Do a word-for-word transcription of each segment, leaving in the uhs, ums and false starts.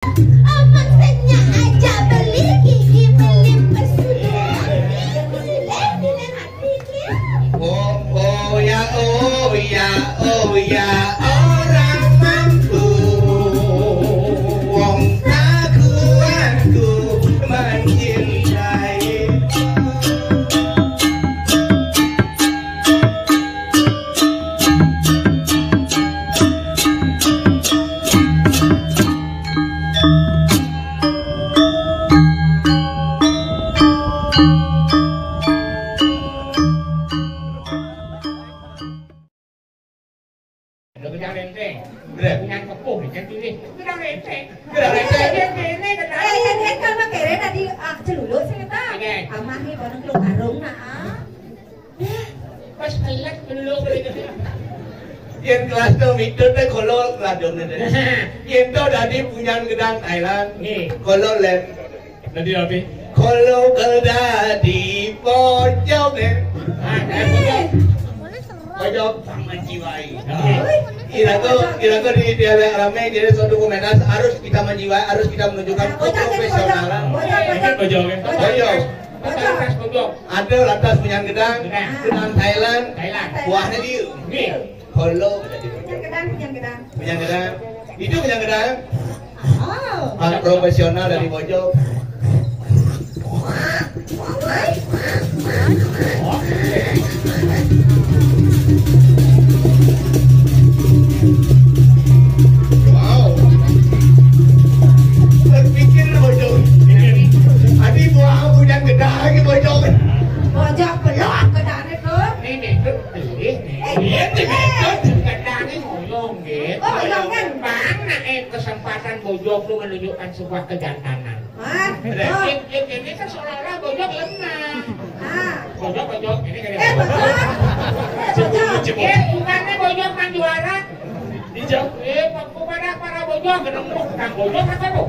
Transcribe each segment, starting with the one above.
Amat senyak aja beli gigi, beli pesuduran. Ini, ini, ini, ini. Oh, oh ya, oh ya, oh ya, orang mampu. Wong tak kuatku mencintai. Ada gedang renteng. Bener. Punya kepuh, yang pilih. Gedang renteng. Gedang renteng. Yang kene gedang. Eh, yang dia kalau kere tadi, ah, celuluk sih kita. Oke. Amah nih, barang keluar karung, nah. Pas kelas dulu gitu. Yang kelas tuh itu teh kalau ladon teh. Yang tuh tadi punya gedang Thailand. Nih. Kalau lem. Tadi apa? Kalau kerja di pojok, eh. Ah, eh, pojok. Pojok sama jiwai. Ah. Kira tuh, kira tuh di dialek rame, jadi suatu komunitas harus kita menjiwai, harus kita menunjukkan keprofesionalan. Pojok, pojok, pojok. Pojok, pojok. Pojok. Pojok. Pojok. Ada lantas punya gedang, gedang Thailand, Thailand. Buahnya dia. Nih. Holo, punya gedang, punya gedang. Punya gedang. Itu punya gedang. Oh. Bang profesional dari Bojong. Wow. Berpikir Bojong. Tadi buah punya gedang lagi Bojong. Bojong, belum gedang itu. Ini, ini, ini. Eh, iya, eh. Gedang ini ngomong, gitu. Oh, iya, kan? Bang, nah, eh, kesempatan Bojong tuh menunjukkan sebuah kejantanan. Hah? Ini, ini, ini kan seolah-olah Bojong lemah. Ah. Bojong, Bojong, ini kan. Eh, Bojong. Eh, Bojong. Eh, bukannya Bojong kan juara? Hijau. Eh, kepada para Bojong, gedeng tuh, Kang Bojong apa tuh?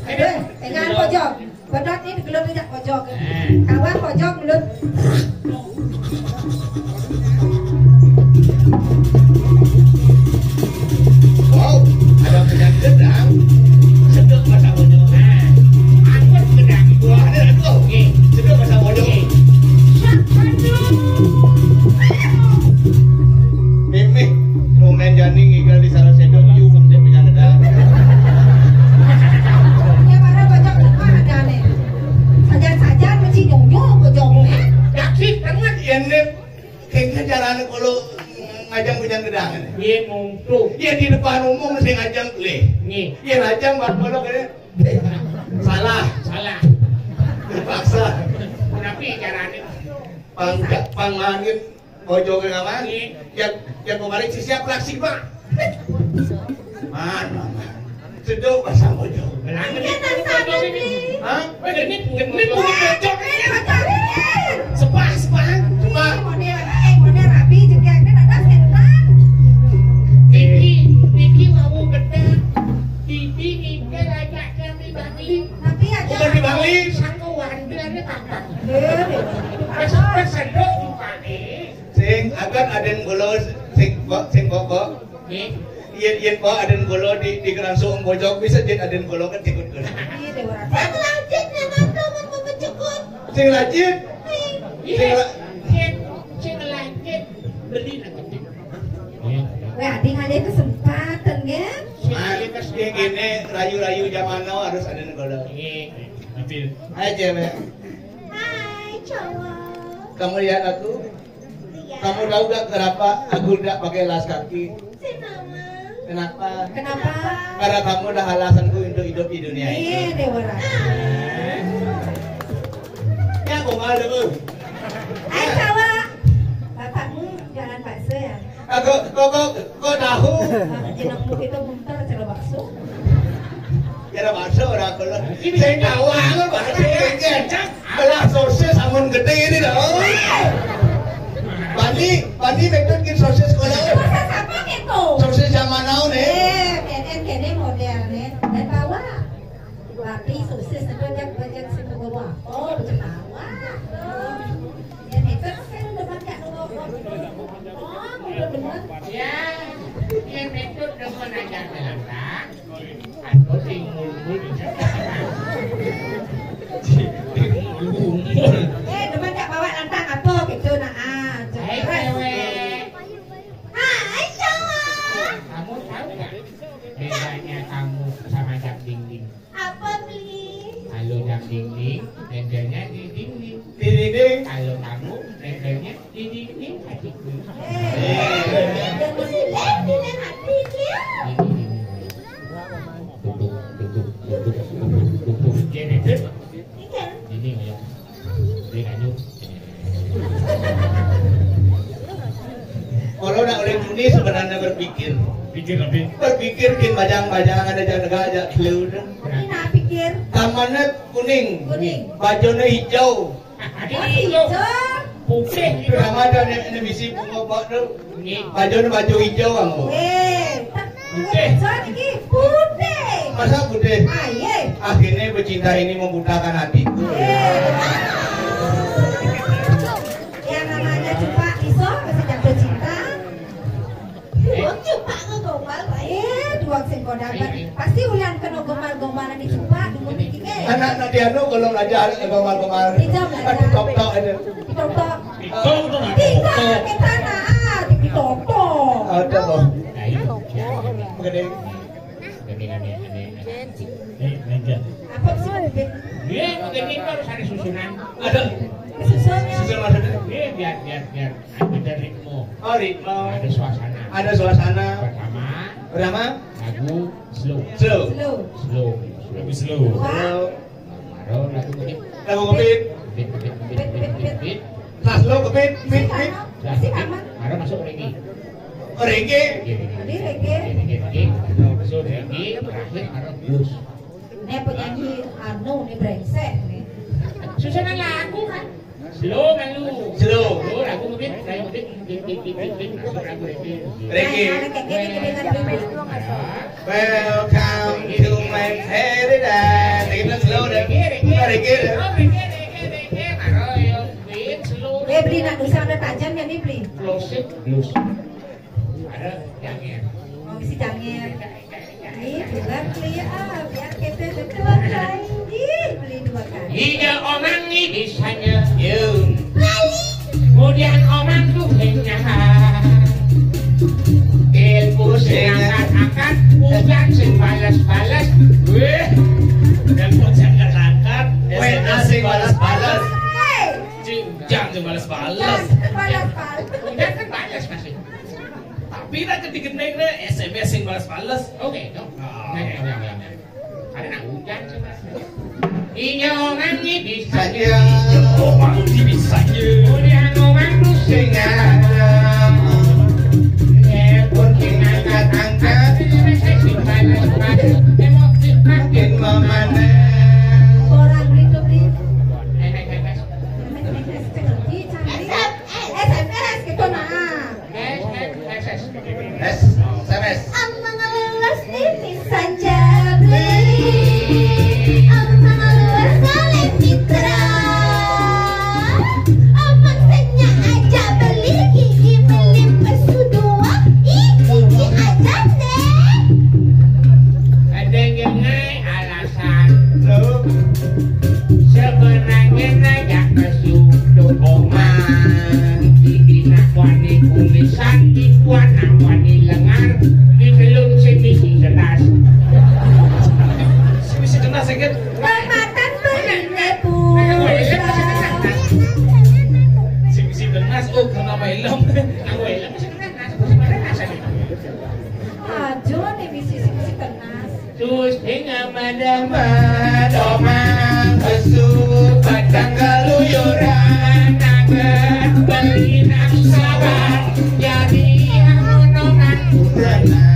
Ini. Eh, jangan Bojong. Bedot ini gelem tidak Bojong. Eh. Kawan Bojong belum. Wow, ada penyakit dong. Sedek bahasa Bojong. Nah, aku sedang. Wah, ada, aduh. Oke. Sedek bahasa Bojong. Oke. Mimih, lumen jani ngigal di salah sedok, yu, dia penyakit dong. Ya, para Bojong semua ada nih. Sajan-sajan mesti nyonyo Bojong, eh. Yakin, kan, Mat? Yen nek kengke carane kula ngajeng punya gedang. Nggih, monggo. Ya di depan umum sing ngajeng leh. Nggih. Yen ngajeng bak kula kene salah. Salah. Terpaksa. Tapi carane pang pang mangin ojo ke kamar. Nggih. Ya ya kemarin sisi plastik, Pak. Mana? Sedok bahasa Bojong. Benar, ini Bojong ini. Hah? Ini, ini Bojong. Sepah, sepah, sepah. Model, eh, model rapi juga. Ini ada setan. Niki, niki wau gedang. Bibi niki lajak kami Bangli. Tapi aja. Bukan di Bangli. Sangko wandane apa? Eh, pas, pas sedok rupane. Sing akan aden kula sing kok, sing kok. Nggih. Yen, yen kok aden kula di, di kerangso Bojong bisa jen aden kula kan ikut kula. Iya, Dewa Ratu. Sing lajit nek mantu men pepecekut. Sing lajit. Iya. Sing la- Yen sing lajit beli nang. Wah, adi ada kesempatan, kan? Mas, dia gini, rayu-rayu zaman now harus aden kula. Nggih. Ayo, cewek. Hai, cowok. Kamu lihat aku? Iya. Kamu tahu gak kenapa aku tidak pakai alas kaki? Kenapa? Kenapa? Karena kamu adalah alasanku untuk hidup di dunia ini. Iya, Dewa Ratu. Ya, aku malu, Bu. Hai, cowok. Bapakmu jualan bakso ya? Aku, kok, kok, kok tahu? Jenengmu itu bunter, cara bakso. Kira bakso ora kula. Sing tahu aku bakso iki. Belah sosis amun gede ini dah. Pani, pani metode kin sosis kula. Sosis apa gitu? Sosis zaman now nih. Eh, kene kene moderne. Dan bawa. Tapi sosis itu dia banyak sing bawa. Oh, bawa. Dan itu kan udah banyak. Oh, udah benar. Ya, dia metode dengan aja. Aku Eh, demen jak bawa lantang apa gitu, nah, ah, Hai, cewek. Hai, cowok. Kamu tahu nggak bedanya kamu sama dam dinding? Apa, Bli? Kalau dam dinding, nempelnya di dinding. Di dinding. Kalau kamu, nempelnya di dinding hatiku. Eh, jadi silet di dalam hati dia. Ini, ini. Duduk, duduk, duduk, duduk, duduk. Ini, ini. Iya. Ini, ya. Ini, lanjut. Kalau nak oleh muni sebenarnya berpikir. Pikir lebih. Berpikir kin bajang-bajang ada jaga aja clue dah. Ini nak pikir. Tamannya kuning. Kuning. Bajunya hijau. Ada hijau. Putih. Pertama ada ni, ni misi bunga bak tu. Ni. Baju ni baju hijau kamu. Eh, tak putih. Putih. Masa putih? Ah, ye. Akhirnya bercinta ini membutakan hatiku. Eh. Yang namanya cuma iso masih jatuh cinta. Wong cupak ke gombal, Pak. Eh, dua sing kodang, Pak. Pasti ulian kena gombal-gombalan di cupak, di mulut iki. Anak-anak di anu kalau belajar, eh, gombal-gombal. Tidak belajar. Aduh, tok-tok aja. Di tok-tok. Di tok-tok. Tidak, kita nak, ah, di tok-tok. Ada loh. Begini. Ini, ini. Apa sih, Beb? Iya, begini harus ada susunan. Ada. Susunnya. Susun maksudnya? Iya, biar, biar, biar ada ritme. Oh, ritme. Ada suasana. Ada suasana. Pertama. Pertama. Lagu slow. Slow. Slow. Slow. Lagu slow. Dua. Slow. Baru lagu ngebit. Lagu ngebit. Ngebit, ngebit, ngebit, ngebit, ngebit, ngebit. Nah, slow ngebit, ngebit, ngebit. Nah, ngebit. Baru masuk reggae. Oh, reggae. Reggae, reggae. Jadi reggae. Reggae, reggae, reggae. Masuk reggae, terakhir baru blues. Ini penyanyi anu, ini brengsek nih. Susunan lagu kan? Slow kan lu? Slow. Slow, lagu mungkin, lagu mungkin, mungkin, mungkin, mungkin, mungkin, lagu reggae. Reggae. Nah, ada kayak gini, gini, gini, gini. Welcome to my paradise. Kita slow deh. Reggae, reggae. Reggae deh. Oh, reggae, reggae, reggae. Baru, ya, wait, slow. Eh, Bli, nak dosa ada tajam ya nih, Bli? Close it, blues. Ada jangir. Oh, isi jangir. Ini juga Bli, ah, biar kita berdua kali. Ih, Bli dua kali. Iya, orang ini bisanya. Yo. Kemudian orang tuh kenyang. Telepon sing angkat-angkat, bukan sing balas-balas. Weh. Telepon sing angkat-angkat, W A sing balas-balas. Hei. Cing, jangan sing balas-balas. Jangan balas-balas. Udah kan balas masih. Tapi nak ketik-ketik nih, S M S sing balas-balas. Oke, dong. Ah. Oke, oke, oke, oke. Ada nak hujan sih, Mas. Iya, orang ini bisa. Iya, orang ini bisa. Udah orang tuh sing ada. Telepon sing angkat-angkat. Emosi makin memanas. Orang itu, Bli. Eh, eh, eh, eh. S M S gitu, nah. S M S. Amang les ini saja beli. Amang les kalian mitra. Amang tanya aja beli gigi beli pesu dua. Ih, gigi aja deh. Ada yang naik alasan. Sebenarnya ngajak ke situ oman. Di nak wani kumisan, di kuat nak wani lengar. Di belum sini si jelas. Si misi jelas sakit. Permatan berine pusat. Si misi jelas, oh, kenapa helm? Aku helm, si jelas, aku sebenarnya rasa nih. Ajo nih misi, si misi jelas. Terus dengan madama domang besuk batang keluyuran naga beli nafsawan jadi amonongan kurana.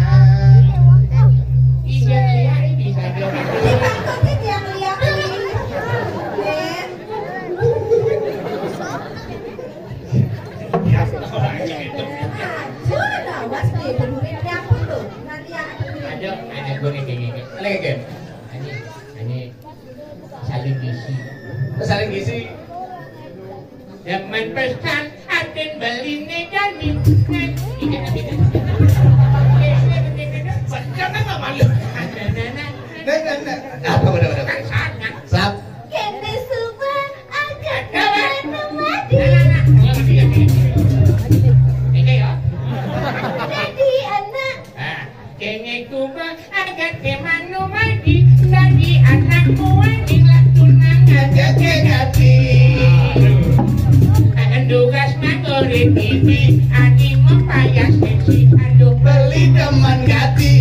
Iya, iya, ini saja. Kita ikutin yang lihat ini. Ajo, nah, was, nih, benerin dapur tuh. Nanti yang ada. Ajo, ajo, gue nih, nih, nih. Lagi, Gen. Ini, ini saling ngisi. Saling ngisi. Zaman pesan, aden beli nih, jadi. Jangan nggak malu. Nah, nah, nah. Apa, apa, apa, apa? Sap. Kéné suba agadé manumadi. Ini ya. Dadi anak. Nah, kéné suba agadé manumadi. Dadi anak muaning latunang agadé gati. Akan tugas nagoré pipi, adi mapayas seksi, aduh beli demen gati.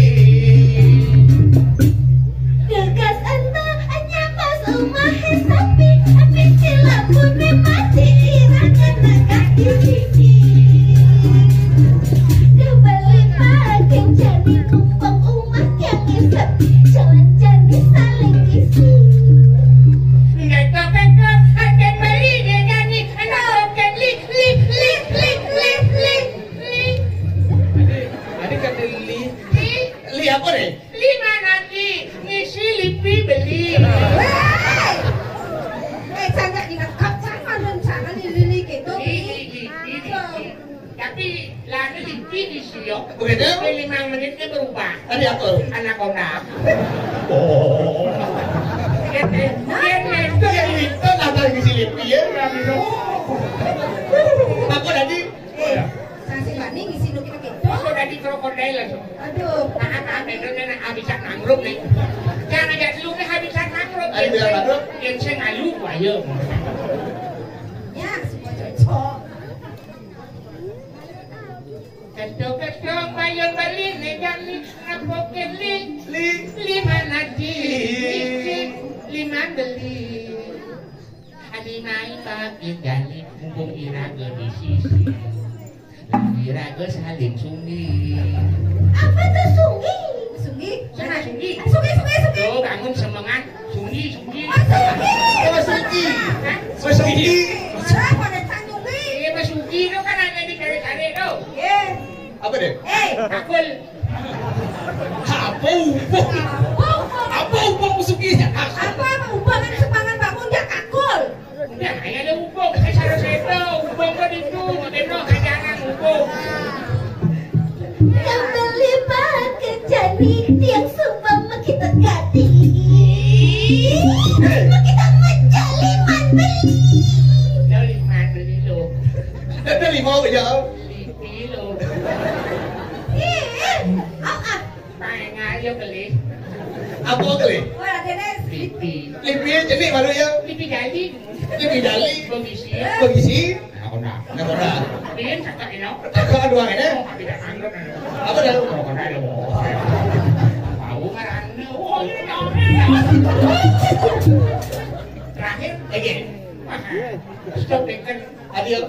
Tugas ento nyambas umahé sapi, abis lampune mati, ira kena gati siki. Duh beli paling jani kumpul umah tiang sepi, jalan jani saling isi. Ngetok-ngetok, ada beli dia jani, ada oke li, li, li, li, li, li, li. Tadi, tadi kata li. Li. Li apa nih? Li mana ki? Ngisi lipi beli. Hei! Eh, canda di ngekap sama rencana di lili gitu. Li, li, li, li, li. Tapi lana lipi di sio. Begitu? Di lima menitnya berubah. Ada apa? Anaconda. Oh. Kan, kan, kan, kan. Yang itu ada ngisi lipi ya. Apa tadi? Eh, sasi bani ngisi nu kita gitu. Itu tadi krokodil langsung. Aduh. Nah, nah, itu nih, nah, bisa nangrup nih. Jangan aja lu nih, bisa nangrup. Ayo, bisa nangrup. Yang saya ngalu, ayo. Ya, semua cocok. Kesto-kesto, bayar beli, nih, jani, ngapoke li. Li. Lima nanti. Li. Lima beli. Adi naik pakai jani, mumpung iraga di sisi. Iraga saling sunggi. Apa tuh sunggi? Sunggi? Sana sunggi. Sunggi, sunggi, sunggi. Tuh, bangun semengan. Sunggi, sunggi. Oh, sunggi. Oh, sunggi. Hah? Oh, sunggi. Wah, pada tak sunggi. Iya, Mas Sunggi itu kan ada di kare-kare tuh. Iya. Apa deh? Eh, takul. Apa ubah? Apa ubah? Apa ubah musuh kita? Apa, apa ubah kan sepangan bangun dia takul. Udah, hanya ada ubah, kita cara seto, ubah kok itu, di beno, kajangan ubah. Yang beli pakai jani, tiang sumpah mah kita ganti. Mah kita menjaliman beli. Jaliman beli lo. Ada lima aja. Pipi lo. Ih, ah, ah. Paling aja beli. Apa beli? Wah, ada deh. Pipi. Pipi jenik malu ya. Pipi jali. Pipi jali. Bengisi. Bengisi. Nah, kena. Nah, kena. Pian cakap ini. Cakap dua ini. Oh, tidak anggup. Apa dah? Oh, kena lo. Tahu ngarang. Oh, ini tahu. Terakhir, lagi. Stop, kan. Adil.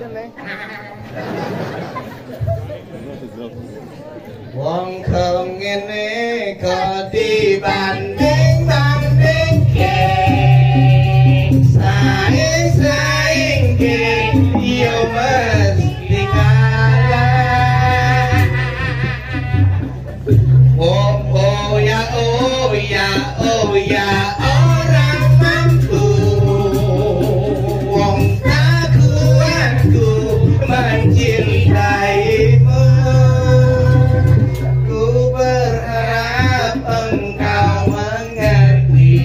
Wong kok ngene kok dibanding-bandingke, saing-saingke, yo mesti kalah. Oh, oh ya, oh ya, oh ya, orang mampu. Wong tak kuatku mencintaimu. Ku berharap engkau mengerti.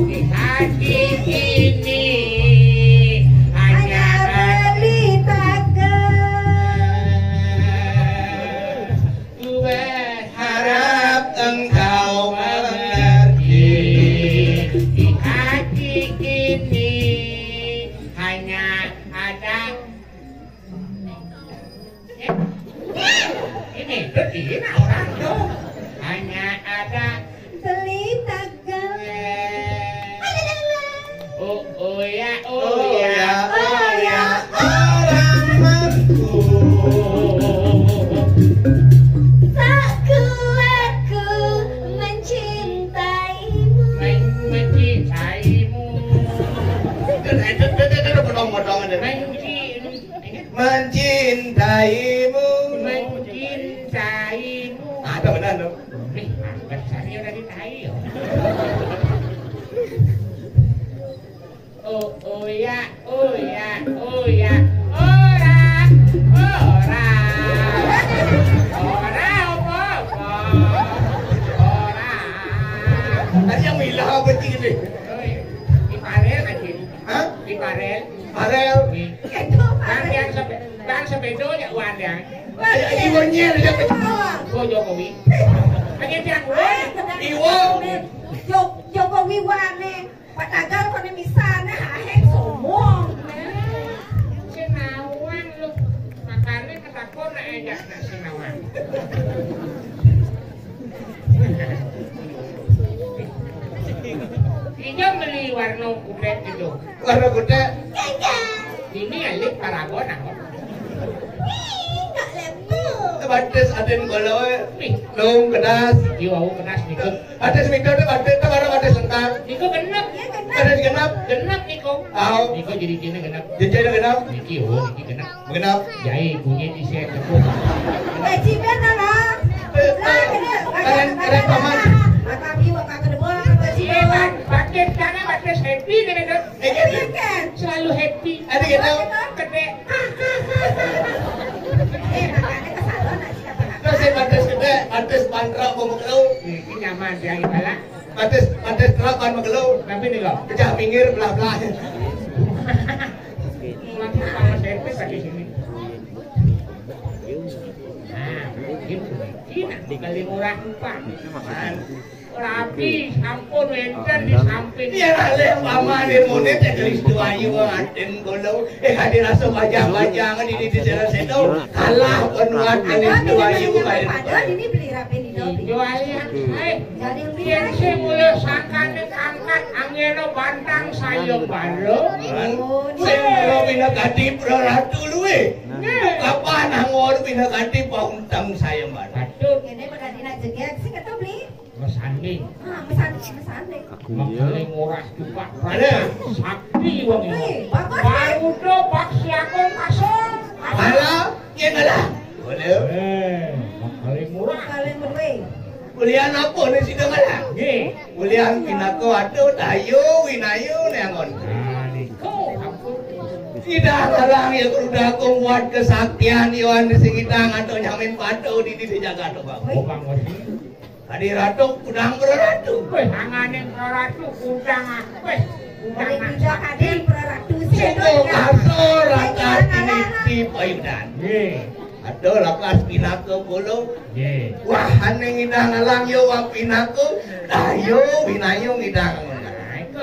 Di hati ini hanya beli takkan. Ku berharap engkau mengerti. Di hati ini hanya ada, eh, ini, ini orang tuh. Hanya ada beli takkan. Oh, oh ya, oh ya, oh ya, orang mampu. Tak kuatku mencintaimu. Men-, mencintaimu. Itu, itu, itu, itu potong-potongan deh. Menci-, mencintaimu. Mencintaimu. Ada benar dong. Nih, angkat saya dari tai ya. Oh, oh ya, oh ya, oh ya. Ora, ora. Ora apa-apa. Ora. Milah apa sih ini? Di Parel aja. Hah? Di Parel. Parel. Bang yang sepe-, bang sepeda ya uang yang. Ya, iwanya aja. Oh, Jokowi. Hanya yang uang. Iwang. Jok-, Jokowi wane. Pak Tagal kone misane hahe sombong. Senawang lu. Makane ketakon nek enggak nak senawang. Ijo beli warna kutek itu. Warna kutek. Ini elit paragon apa? Ih, nggak level. Batis aden goloe. Nih. Nung kedas. Iyo, aku kedas niku. Batis mito tuh batis tuh baru batis sengkang. Niku genep. Iya, genep. Batis genep. Genep niku. Tahu. Niku jadi kene genep. Jadi genep. Niki, oh, niki genep. Genep. Jai bunyi di saya tepuk. Gaji ben lah. Eh, lah, eh, genep. Keren, keren, paman. Apa biwa kagak debol, gaji ben. Batis sana, batis happy, kene, Dok. Eh, iya, kan? Selalu happy. Ada gitu? Gede. Eh, makanya ke salon aja apa? Terus saya batis gede, batis pantra, mau makelo. Ini nyaman, ya, ibarat. Batis, batis truk, kan makelo. Tapi nih, kok. Pecah pinggir, belah-belah. Cuma sama servis lagi sini. Nah, gitu. Ini kali murah upah. Man. Rapi, sampun wenten di samping. Iya, lha, lek pamane mune tegelis tuayu aden kula. Eh, hadir rasa bajang-bajang di, di, di jalan sedo. Kalah penuat alis tuayu. Padahal ini beli rapi di dobi. Ijo alian, eh. Jadi yen sing mulya sangkane angkat angena bantang sayembara. Oh, sing ora bina kadi praratu luwe. Kapan angor bina kadi pauntang sayembara. Patut. Ini bakal dina jeget sing keto beli. Mesane. Ah, mesane, mesane. Makane ngurah juga. Ada. Sakti wong iki. Wih, bagus. Barudo Pak Siagung kasong. Alah, yen alah. Boleh. Eh, makane murah. Kalian berdua. Kuliah apa nih sida ngalah? Nggih. Kuliah pinaka aduh dayu winayu neangon. Nah, niku ampun. Sida ngalah ya kudu dakung buat kesaktian yo anu sing kita ngato nyamin padu di, di, di jagat, Bang. Oh, Bang Wesi. Tadi ratu kudang beratu. Weh, angane beratu kudang aku. Weh, kudang aku. Kadi beratu sih. Sungguh kasar rata ini di payudan. Nggih. Aduh, lakas pinaka bolo. Nggih. Wah, ane ngidang alang yo wang pinaka. Dayu winayu ngidang. Nah, itu